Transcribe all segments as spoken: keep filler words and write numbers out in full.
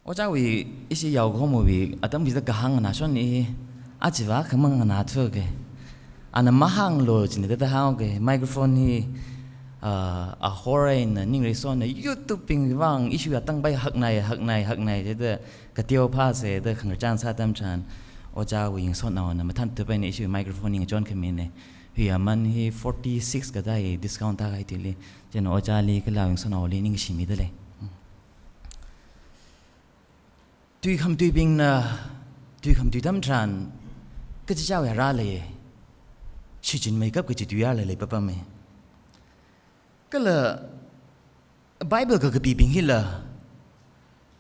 Ojāwui ishi yaokahomawui atam kachida kahāng nganāshon i, achiva khamang nganāthuke. Ana mahānglu jina da hāngke, microphone hi, ah, a hor eina ningreisona, YouTube bingwui vang ishi atang pai haknai, haknai, haknai jida kateo phāsa da khangarchan sā atam tharan, ojāwui yingshonnaona mathān tup eina ishi microphone hi ngachon khamine. Hui aman hi forty-six kadai discount tākahai tili, chieina ojāli kala yingshonnaoli ningshimida lei. Tui khamatui bingna, tui khamatui atam tharan, kachichāwui rālei, shichinmeikap kachi tui rālei leipapame. Kala Bible kakapibing hila,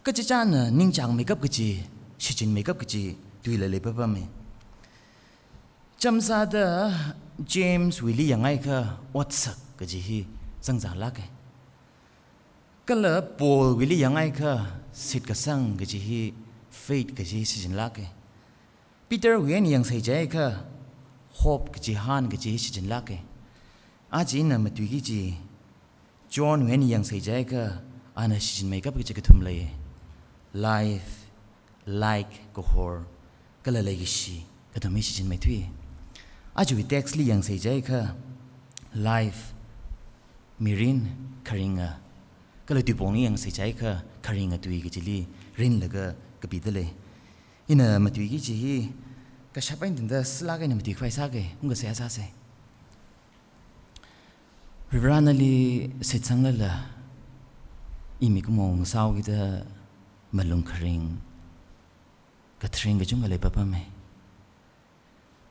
kachichāna ningchāngmeikap kachi, shichinmeikap kachi tuila leipapame. Chamsāda James wuili yangakha otsak kachi hi zangzālāke. Kala Paul wuili yangakha shitkasang kachi hi faith kachi hi shichinlāke. Peter wui eina yangsei jiakha hope kachi, han kachi hi shichinlāke. Aja ina matuiki kachi, John wui eina yangsei jiakha ana shichinmeikap kachi kathum lei. Life, like, kahor, kala leikashi, kathum hi shichinmeithui. Ajawui text li yangsei jiakha, life, mirin, kharinga, kala tuipongli yangsei jiakha, kharinga tui kachili rinlaga kapida lei. Ina matuiki kachi hi, kashap eina tangda sālāk eina matuikhavai sāke, ungkasā sāse. Varivarā nali shitsanglala, i mikumo ngasāhaokida malung kharing, kathring kachungkha leipapame.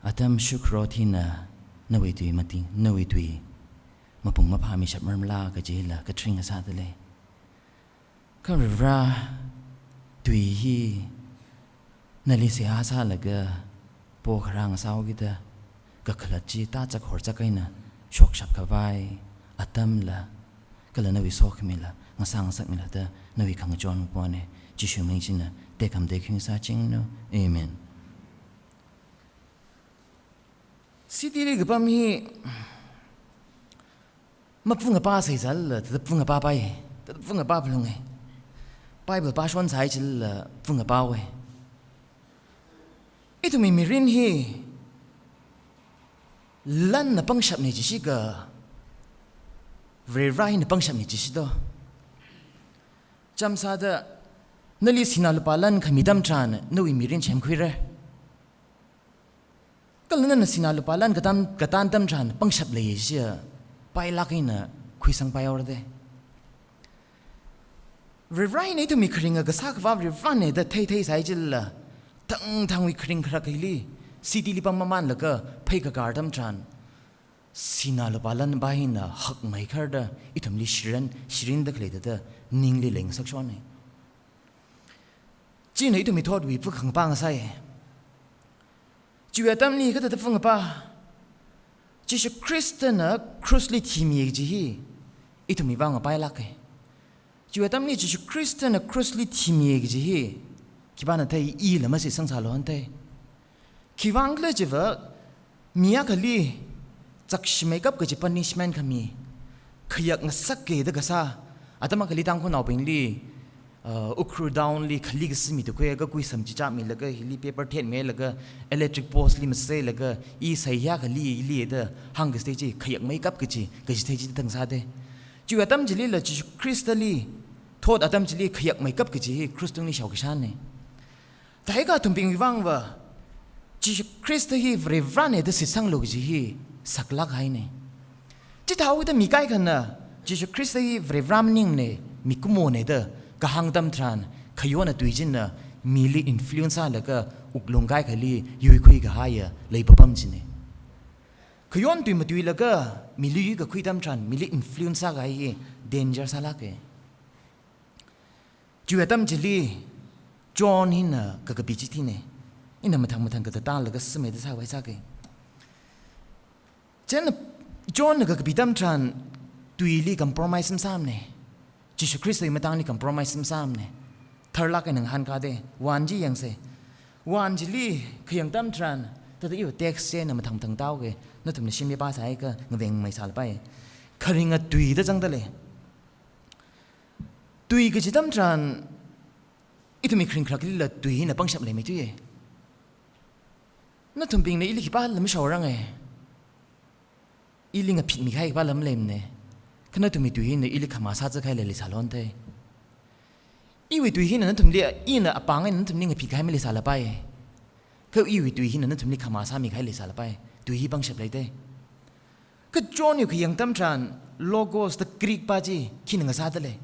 Atam shukharot hina nawui tui mati, nawui tui mapung maphāmishapmarmala kachila kathring ngasāda lei. Kha Varivarā, tui hi nali seihā sālaga pokharā ngasāhaokida, kakhalat chi tāchak horchak eina shokshap khavai atamla, kala nawui sokhamila ngasā ngasakmila da nawui khangachon pone. Jishu ming china tekhamatei khuisāchingnu. Amen. City li kapam hi mapung apa sai sālala, thada pung apa pai, thada pung apa phalunge. Bible pāshon sai chilala pung apa we. Ithumwui mirin hi lanna pangshapne jishi ka, Varivarā hina pangshapne jishi do. Chamsāda, nali sinā lupā lan khami atam tharan, nawui mirin semkhuira. Kala nana sinā lupā lan katam, katān atam tharan pangshap leiya jiakha, pailāk eina khuisangpai haora de. Varivarā hina ithumwui kharinga kasā khavā Varivarāne da theithei sai chilala, thangthangwui kharing kharak hili, city li pam mamanlaga, phei kakar atam tharan, sinā lupā lan pa hina hakmeikharda, ithumli shirin, shirinda khalei thāda, ningli leingasakshone. China ithumwui thotwui phakhang pa ngasai. Chiwui atamli kathāda pung apa, Jishu Khristana cross li thimiya kaji hi, ithumwui vang pailāke. Chiwui atamli Jishu Khristana cross li thimiya kaji hi, khipāna thei, ila mashitsangsālu hon thei. Khiwuivang khala chiva, mi akhali, chakshimeikap kaji punishment khami, khayak ngasakki da kasā, atam akhali Tangkhulnaobingli, uh, Ukhrul town li khali kasā mi tukhuiakha kuisam chichāmilaga, hili paper thetmilaga, electric post li maseilaga, i saiya khali ili da hāngkasā thei chi, khayakmeikap kaji, kaji thei chi tang sāde. Chiwui atam chilila Jishu Khristali, thot atam chili khayakmeikap kaji hi cross tungli shaokashāne. Thākha athumbingwui vangva, Jishu Khrista hi Varivarāne da shitsanglu kaji hi saklāk haine. Chithāhaoda mi kaikhana, Jishu Khrista hi Varivarā maningne, mikumone da kahāng atam tharan, khayonna tui china mili influence sālaga wuklung kaikhali yuikhui kahaiya leipapam chine. Khayon tui matuilaga mili yuikakhui atam tharan, mili influence sākahai hi danger sālāke. Chiwui atam chili John hina kakapi chithine. Ina mathang mathang katātālaga sāmida sāvai sāke. Chieina Johnna kakapi atam tharan tuili compromise masāmane. Jishu Khristawui matangli compromise masāmane. Tharlāk eina ngahānkāde, one chi yangse. One chili khayang atam tharan, thāda iwui text china mathang mathang tāuke, nathumna shimli pāsāakha ngavengmei sālapai. Kharinga tui da zangda lei. Tui kaji atam tharan, Ithumwui kharing kharakli la tui hina pangshap leimeithuiya. Nathumbingna ili khipāla mashaoranga. Ili ngaphitmi kahai khipāla maleimana. Kha nathumwui tui hina ili khamā sāzā kahaila leisālon thei. Iwui tui hina nathumli, ina apāng eina nathumli ngaphit kahai maleisālapai. Kha iwui tui hina nathumli khamā sāmi kahai leisālapai. Tui hi pangshap lei thei. Kha Johnwui khayang atam tharan logos da Greek pā chi khina ngasāda lei.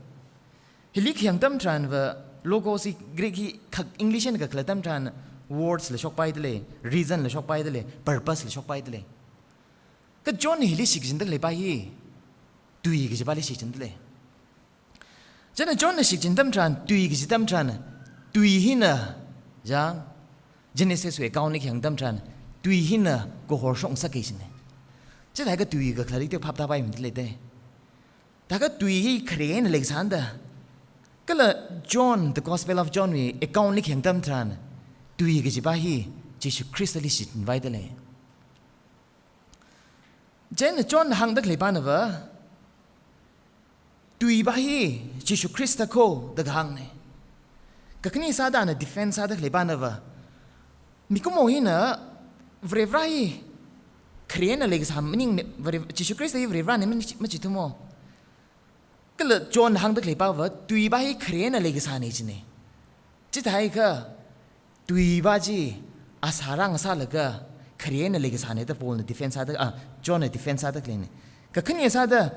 Hili khayang atam tharanva logos hi Greek hi khak English eina kakhalat atam tharan words la shokpaida lei, reason la shokpaida lei, purpose la shokpaida lei. Kha Johnna hili shichinda khalei pā hi tui kaji pāli shichinda lei. Chieina Johnna shichin atam tharan, tui kaji atam tharan, tui hina, jang, Genesis wui account li khayang atam tharan, tui hina kahor shokngasaka jina. Chithākha tui kakhalatli teophap tāpaimada lei thei. Thākha tui hi khare eina leikasāna da. Kala John, the Gospel of John wui account li khayang atam tharan, tui kaji pā hi Jishu Khristali shichinvaida lei. Chieina Johnna hāngda khalei pānava, tui pā hi Jishu Khrista kho da kahāngna. Kakhane sāda ana defense sāda khalei pānava, mikumo hina Varivara hi khare eina leikasā maningna, Vari-, Jishu Khrista hi Varivarana machi-, machithumo. Kala Johnna hāngda khalei pāva, tui pā hi khare eina leikasāna jina. Chithākha, tui pā chi asā rāngasālaga khare eina leikasāna da Paulna defense sāda, ah, Johnna defense sāda khaleina. Kakhane sāda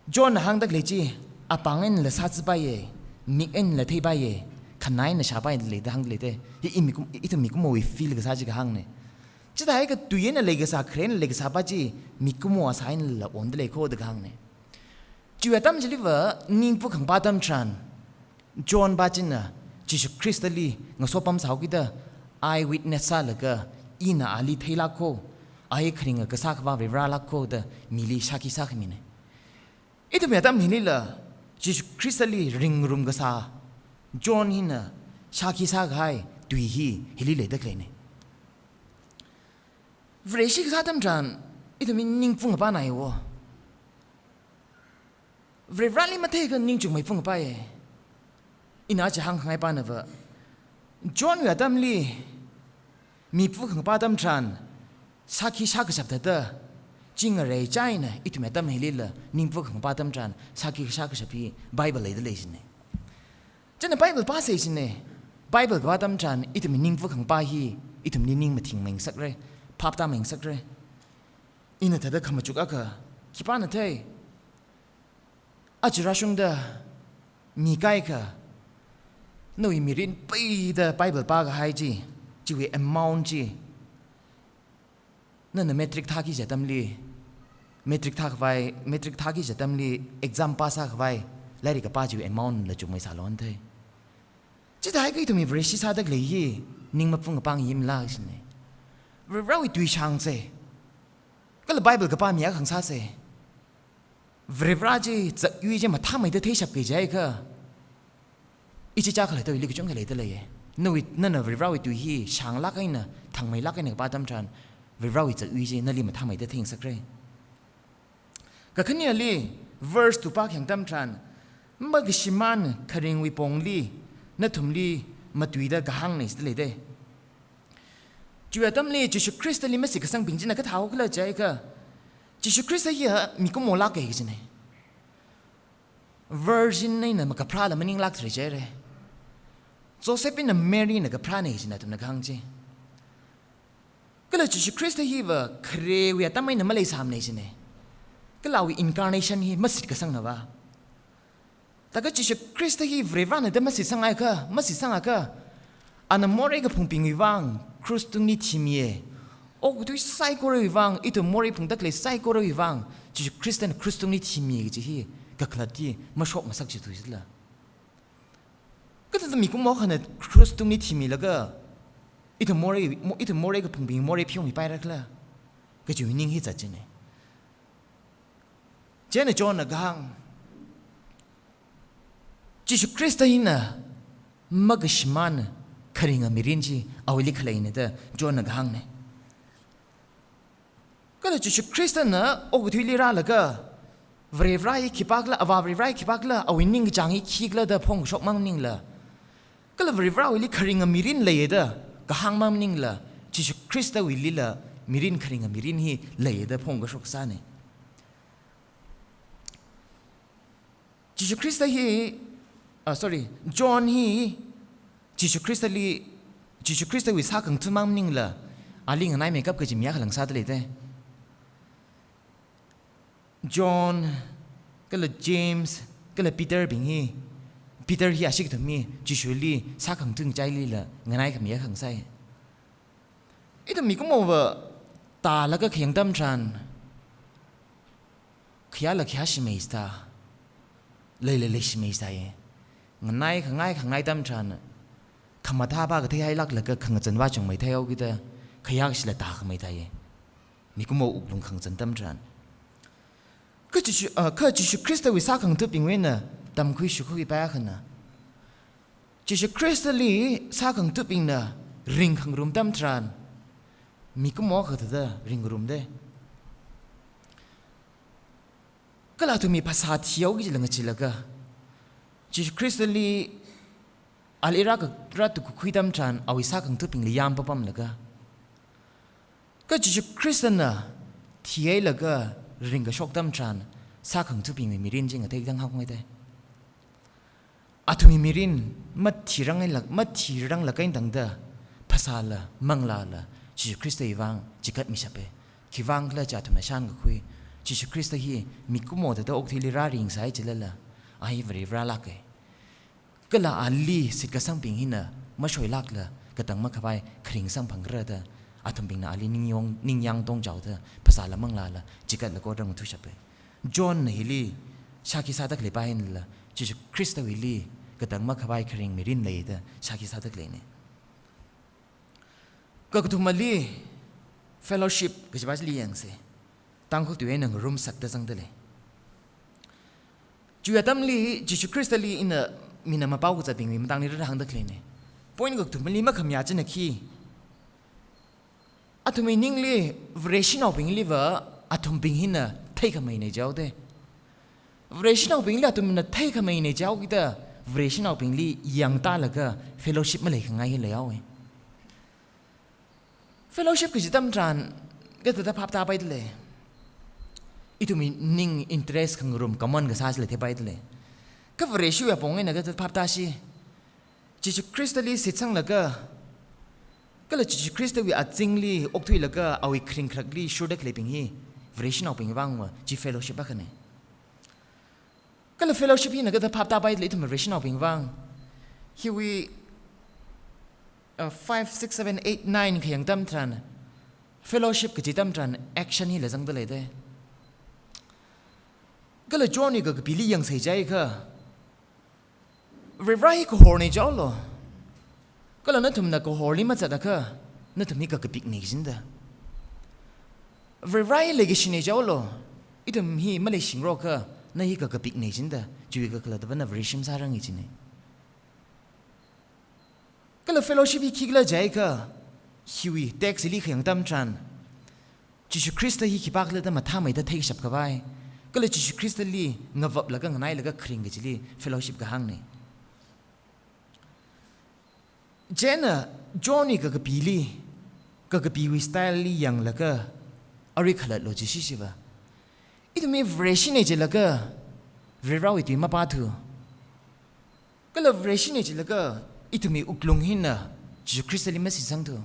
Johnna hāngda khalei chi, apāng einala sāzāpaiya, mik einala theipaiya, khanā eina shāpaida lei da hāngda lei thei. Hi i mikum, ithum mikumowui feel kasā chi kahāngna. Chithākha tui eina leikasā, khare eina leikasā pā chi mikumo asā einala onda lei kho da kahāngna. Chiwui atam chiliva ningpuk khangapā atam tharan, John pā china Jishu Khristali ngasopam sāhaokida eyewitness sālaga, ina ali theilāk kho, a hi kharinga kasā akhava Varivara lāk kho da mili shākhi sākhamina. Ithumwui atam hilila Jishu Khristali ringarum kasā John hina shākhi sākahai tui hi hili leida khaleina. Vareshi kasā atam tharan, ithumwui ningpuk khangapā naiwo. Varivarali matheikha ningchung maipuk khangapāya. Ina chi hāngkhangai pānava, Johnwui atamli mipuk khangapā atam tharan sākhi shākashap thāda, chi ngarei chieina ithumwui atam hilila ningpuk khangapā atam tharan sākhi shākashap hi Bible leida lei jina. Chieina Bible pāsa jina. Bible kapā atam tharan ithumwui ningpuk khangapā hi ithumli ning mathingmei ngasakra, phap tāmei ngasakra. Ina thāda khamachuk akha, khipāna thei? Aja rāshungda mi kaikha, nawui mirin peida Bible pākahai chi, chiwui amount chi, nana matric thāki kaji atamli, matric thākhavai, matric thāki kaji atamli exam pass sākhavai lairik kapā chiwui amount la chungmeisālon thei. Chithākha ithumwui Vareshi sāda khalei hi ning mapung kapang yimla jina. Varivarawui tui shāngsa. Kala Bible kapā mi akha hāngsāsa. Varivara chi zakyui chi mathāmeida theishapki jiakha, ichichā khalatta ili kachungkha leida leiya. Nawui, nana Varivarawui tui hi shānglāk eina, thangmeilāk eina kapā atam tharan, Varivarawui zakyui chi nali mathāmeida theingasakra. Kakhaneli, verse two pākhayang atam tharan, makashimān kharingwui pongli nathumli matuida kahāngna jida lei thei. Chiwui atamli Jishu Khristali mashitkasangbing china kathāhao khala jiakha, Jishu Khrista hi mikumolāka kajina. Virgin eina makapharāla maninglāk thri jihaira. Joseph eina Mary na kapharāna jina athumna kahāng chi. Kala Jishu Khrista hiva kharewui atam eina maleisāmana jina. Kala awui incarnation hi mashitkasangnava. Thākha Jishu Khrista hi Varivarana da mashitsangakha, mashitsangakha, ana morei kaphungbingwui vang krus tungli thimiya. Okathui saikorawui vang, ithum morei phungda khalei saikorawui vang, Jishu Khristana krus tungli thimiya kaji hi kakhalat hi mashokngasak jithu jila. Kathāda mikumo akhana krus tungli thimilaga, ithum morei, mo-, ithum morei kaphungbing morei pheomipaira khala, kajiwui ning hi zat jina. Chieina Johnna kahāng, Jishu Khrista hina makashimān kharinga mirin chi awuili khaleina da Johnna kahāngna. Kala Jishu Khristana okathuili rālaga, Varivara hi khipākhala, Avā Varivara hi khipākhala, awui ningkachāng hi khikhala da phongkashok mang maningla, Varivarāwuili kharinga mirin leiya da kahāng maningla, Jishu Khristawuilila mirin, kharinga mirin hi leiya da phongkashok sāna. Jishu Khrista hi, ah, sorry, John hi Jishu Khristali, Jishu Khristawui sākhangatha maningla, ali nganaimeikap kaji mi akha lāngsāda lei da. John, kala James, kala Peter bing hi, Peter hi ashi kathum hi Jishuli sākhangatha ngachailila nganaikhami akha ngasai. Ithum mikumova tālaga khayang atam tharan, khayāla khayā shimeisāda, leila leishimeisāda ye. Nganai khangai khangai atam tharan, khamathā pā kathei hailāklaga khangazan vāchungmeithei haokida, khayākashila tākhameithei ye. Mikumo wuklung khangazan atam tharan. Kha Jishu, ah, kha Jishu Khristawui sākhangathabingwui eina tamkhui shukhui pā akhana, Jishu Khristali sākhangathabingna ringkhangarum atam tharan, mikumo kathāda ringngarum da. Kala athumwui phasā thihaoki jila ngacheelaga, Jishu Khristali ali rāka-, rātukakhui atam tharan awui sākhangathabingli yāmpapamlaga, kha Jishu Khristana thihailaga ringkashok atam tharan, sākhangathabingwui mirin chi ngateitang haokngai da. Athumwui mirin mathirang eina, mathirang lāk eina tangda, phasāla manglāla Jishu Khristawui vang chikatmishapa. Khiwuivang khala jiakha athumna shānkakhui, Jishu Khrista hi mikumo thāda okathuili rāringsai chilala, a hi Varivarā lāka. Kala ali shitkasangbing hina mashoilākla katang makhavai kharing samphangkharā da athumbingna ali ningyong, ningyāng tongchaoda phasāla manglāla chikatlaga otram ngathashapa. Johnna hili shākhi sāda khalei pā hinala, Jishu Khristawuili katang makhavai kharing mirin lei da shākhi sāda khaleina. Kakathumali fellowship kajiva chili yangsa. Tangkhul tui eina ngarumsakda zangda lei. Chiwui atamli Jishu Khristali ina mina mapao kazatbingwui matangli rāhāngda khaleina. Point kakathumali makhamayā china khi, athumwui ningli Vareshinaobingliva athumbing hina theikhameina jihaoda. Vareshinaobingli athumna theikhameina jihaokida Vareshinaobingli yangtālaga fellowship maleikhangai hi leihaowa. Fellowship kaji atam tharan kathāda phaptāpaida lei. Ithumwui ning interest khangarum common kasā chila theipaida lei. Kha Vareshiwui apong eina kathāda phaptāsi. Jishu Khristali shitsanglaga, kala Jishu Khristawui azingli okthuilaga awui kharing kharakli shurda khaleibing hi Vareshinaobing vangva chi fellowship akhana. Kala fellowship hina kathāda phaptāpaida lei ithum Vareshinaobing vang? Hiwui, uh, five, six, seven, eight, nine khayang atam tharan, fellowship kaji atam tharan action hila zangda lei da. Kala Johnwui kakapili yangsei jiakha, Varivarā hi kahorna jihaolu. Kala nathumna kahorli mazatakha, nathum hi kakapikna kajina da. Varivarā hi leikashina jihaolu. Ithum hi maleishingrokha, na hi kakapikna kajina da. Chiwui kakhalatva na Vareshim sāranga kajina. Kala fellowship hi khikhala jiakha, hiwui text hili khayang atam tharan, Jishu Khrista hi khipākhala da mathāmeida theikashap khavai, kala Jishu Khristali ngavaplaga nganailaga kharing kajili fellowship kahāngna. Chieina Johnwui kakapili, kakapiwui style li yanglaga, arui khalatlu jishi shiva. Ithum hi Vareshina jilaga, Varivarāwui tui mapāthu. Kala Vareshina jilaga, ithumwui wuklung hina Jishu Khristali mashitsangthu.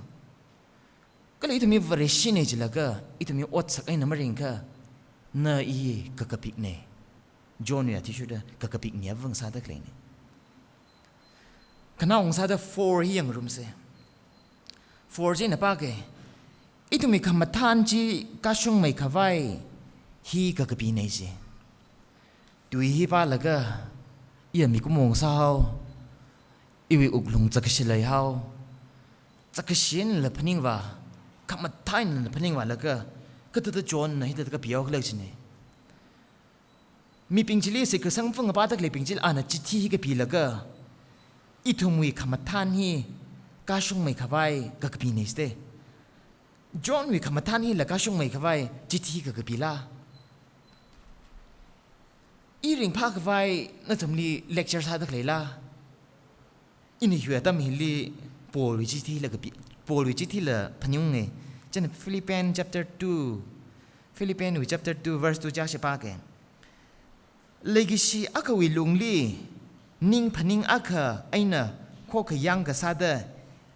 Kala ithum hi Vareshina jilaga, ithum hi otsak eina maringakha, na i kakapikna. Johnwui athishurda kakapik mi avang sāda khaleina. Khanaowang sāda four hi yangngarumsa. Four china pāka, ithumwui khamathān chi kashungmei khavai hi kakapina ji. Tui hi pālaga, iya mikumo ngasāhao, iwui wuklung zakkashi leihao, zakkashila phaningvā, khamathānla phaningvālaga, kathāda Johnna hithāda kapihaokhala jina. Mibing chili shitkasang phung ngapāda khaleibing chili ana chithi hi kapilaga, ithumwui khamathān hi kashungmei khavai kakapina jida. Johnwui khamathān hila kashungmei khavai chithi kakapila? I ringphā khavai nathumli lecture sāda khaleila? Ina hiwui atam hili Paulwui chithila kapi, Paulwui chithila phaningunge. Chieina Philippians chapter two, Philippianswui chapter two verse two chi akha pāke. Leikashi akhawui lungli ning phaning akha eina khokkha yangkasāda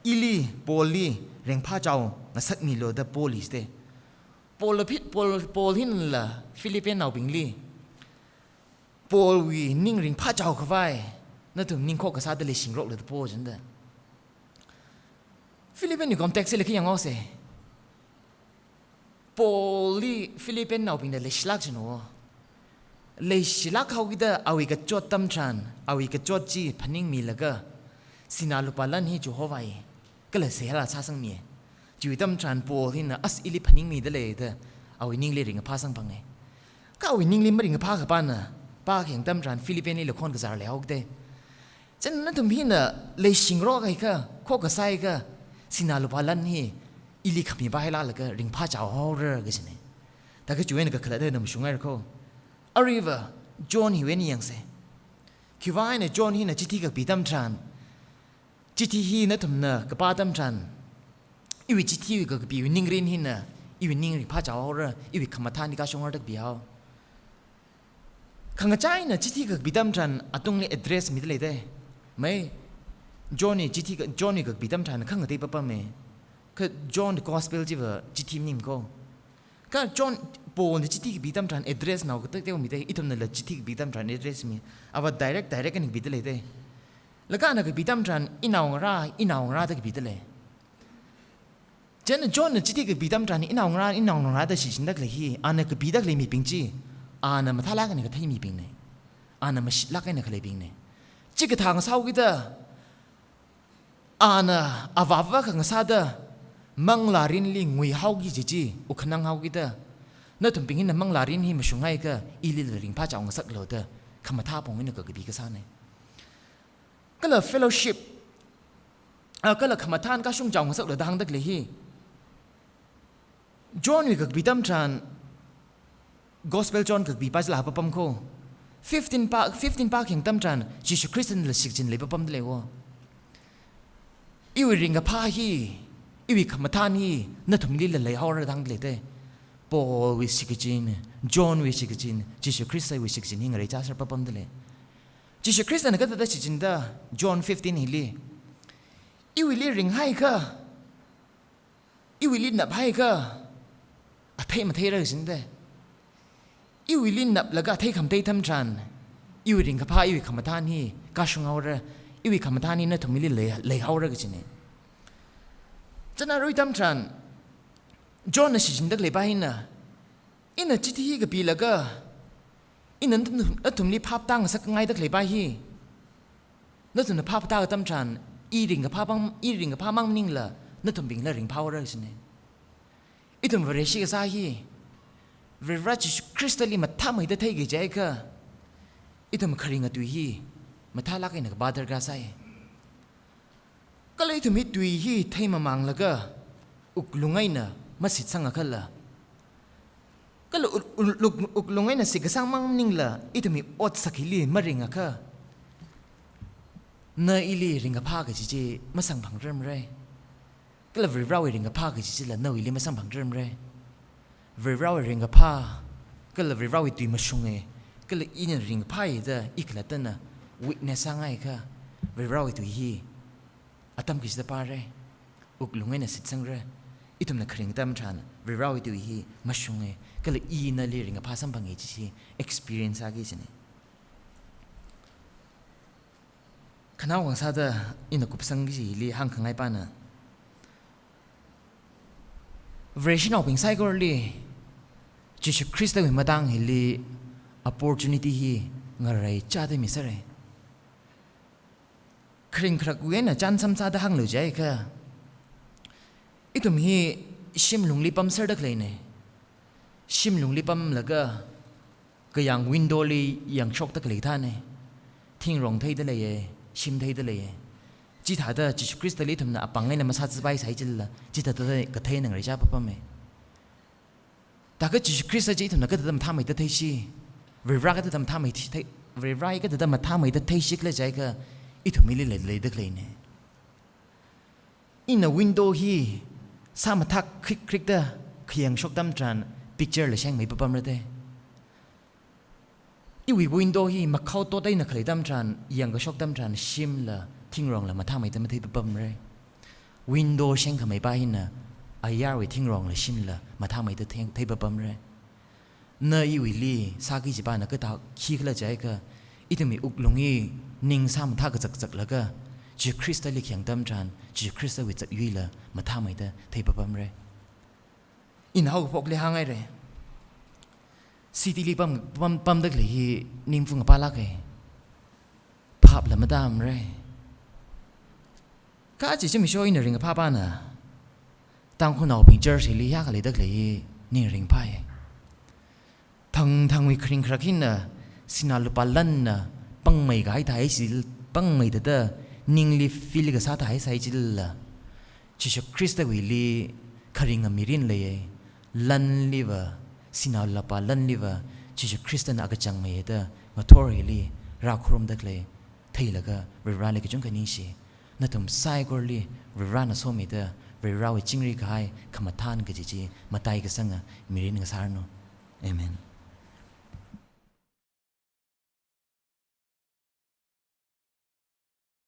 ili Paulli ringphāchao ngasakmilu da Paulli jite. Paul phi-, Paul, Paul hinala Philippiansnaobingli Paulwui ning ringphāchao khavai nathum ning khokkha sāda leishingaroklu da Paul jida. Philippianswui context hili khi yanghaose. Paulli Philippiansnaobingna leishilāk jino. Leishilāk haokida awui kachot atam tharan, awui kachot chi phaningmilaga, sinā lupā lan hi Jehovahwui, kala seihāla sāsangmi. Chiwui atam tharan Paul hina as ili phaningmida lei da awui ningli ringkaphā sangphange. Kha awui ningli maringkaphā kapana, pākhayang atam tharan Philippiansli lakhon kazār leihaokida. Chieina nathum hina leishingarok akha, khokkha sāakha, sinā lupā lan hi ili khami pāhailāklaga ringphāchao haora kajine. Thākha chiwui eina kakhalat eina mashunghai rako. Aruiva John hiwui eina yangse. Khiwui vang eina John hina chithi kakapi atam tharan, chithi hi nathumna kapā atam tharan, iwui chithiwui kakapiwui ningrin hina iwui ning ringphāchao haora, iwui khamathān hi kashung haora da kapihao. Khangachā eina chithi kakapi atam tharan atungli address mida leite. Mai, Johnwui chithi ka, Johnwui kakapi atam tharan khangatei papame. Kha John the Gospel chiva chithi maningko. Kha John, Paulna chithi kapi atam tharan addressnao kateitei mite, ithumnala chithi kapi atam tharan address mi. Ava direct, direct eina kapida leite. Laga ana kapi atam tharan inaongarā, inaongarā da kapida lei. Chieina Johnna chithi kapi atam tharan inaongarā, inaongarā da shichinda khalei hi, ana kapida khalei mibing chi, ana mathālāk eina kathei mibingne. Ana mashitlāk eina khaleibingne. Chikathā ngasāhaokida, ana avāva akha ngasāda manglārinli nguihaoki kaji chi, wukhanang haokida, nathumbing hina manglārin hi mashunghaiakha, ilila ringphāchao ngasaklu da khamathā pong eina kakapi kasāne. Kala fellowship, ah, kala khamathān kashungchao ngasaklu da hāngda khalei hi, Johnwui kakapi atam tharan, Gospel John kakapi pā chila papamko. Fifteen pā, fifteen pākhayang atam tharan, Jishu Khristanala shikachin lei papamda leiwo. Iwui ringkaphā hi, iwui khamathān hi, nathumlila leihaora da hāngda leite. Paulwui shikachin, Johnwui shikachin, Jishu Khristawui shikachin hi ngareichāser papamda lei. Jishu Khristana kathāda shichinda, John fifteen hili. Iwuili ringhaiakha, iwuili naphaiakha, athei matheira kajinde. Iwuili naplaga athei khamatei atam tharan, iwui ringkaphā, iwui khamathān hi kashung haora, iwui khamathān hi nathumli lei, leihaora kajine. Chieina arui atam tharan, Johnna shichinda khalei pā hina, ina chithi hi kapilaga, ina nathum, nathumli phaptā ngasak ngaida khalei pā hi, nathumna phaptā atam tharan, i ringkaphā mang, i ringkaphā mang maningla, nathumbingla ringphāhaora kajine. Ithum Vareshi kasā hi, Varivara Jishu Khristali mathāmeida theiki jiakha, ithum kharinga tui hi mathālāk eina kapā darkar sai. Kala ithum hi tui hi theimamanglaga, wuklung eina mashitsangakhala, kala wuk, wuk, wuk, wuklung eina shitkasang mang maningla, ithum hi otsak hili maringakha, na ili ringkaphā kaji chi masamphangrar mara. Kala Varivarawui ringkaphā kaji chila nawuili masamphangrar mara. Varivarawui ringkaphā, kala Varivarawui tui mashunge, kala ina ringkaphāya da i khalattana witness sāngaiakha, Varivarawui tui hi atam kachida pāre, wuklung eina shitsangra. Ithumna kharing atam tharan, Varivarawui tui hi mashunge, kala ina nali ringkaphā samphange kaji chi experience sāki kajine. Khanaowa sāda ina kupsangki kajili hāngkhangai pāna, Vareshinaobing saikorali Jishu Khristawui matang hili opportunity hi ngareichāda misāre. Kharing kharak wui eina chānsam sāda hānglu jiakha, ithum hi shimlungli pamserda khaleine. Shimlungli pamlaga, kayāng window li yangshokda khalei thāne. Thingrong theida leiye, shim theida leiye. Chithāda Jishu Khristali ithumna apāng eina masāthuipai sai chila, chithāda kathei eina ngareichā papame. Thākha Jishu Khrista chi ithumna kathāda mathāmeida theishi, Varivara kathāda mathāmei thei, Varivara hi kathāda mathāmeida theishi khala jiakha, ithumli lei, leida khaleine. Ina window hi sāmathā khrik khrikta khayangshok atam tharan picture la shengmei papamra te. Iwui window hi makhao tot eina khalei atam tharan, yangkashok atam tharan shimla thingrongla mathāmeida mathei papamra. Window shengkhamei pa hina ayarwui thingrongla shimla mathāmeida thei, thei papamra. Na iwuili sāki kaji pana kathā khikhala jiakha, ithumwui wuklung hi ning sāmathā kazakzaklaga, Jishu Khristali khayang atam tharan, Jishu Khristawui zatyuila mathāmeida thei papamra. Ina haokaphokli hānghaira. City li pam, pam, pamda khalei hi ningphung apalak e. Phapla matāmara. Kachi zimiksho ina ringphā pana, Tangkhulnaobing church hili yākha leida khalei hi ning ringphāya. Thangthangwui kharing kharak hina sinā lupā lanna pangmei kahai thāi chil, pangmei thāda ningli feel kasā thāi sai chila, Jishu Khristawuili kharinga mirin leiya. Lanliva, sinā lupā lanliva, Jishu Khristana akachangmei da ngathor hili rākharumda khalei theilaga Varivarali kachungkha ningshi. Nathum saikorali Varivarana somida, Varivarawui chingri kahai khamathān kaji chi mataikasanga mirin ngasāranu. Amen.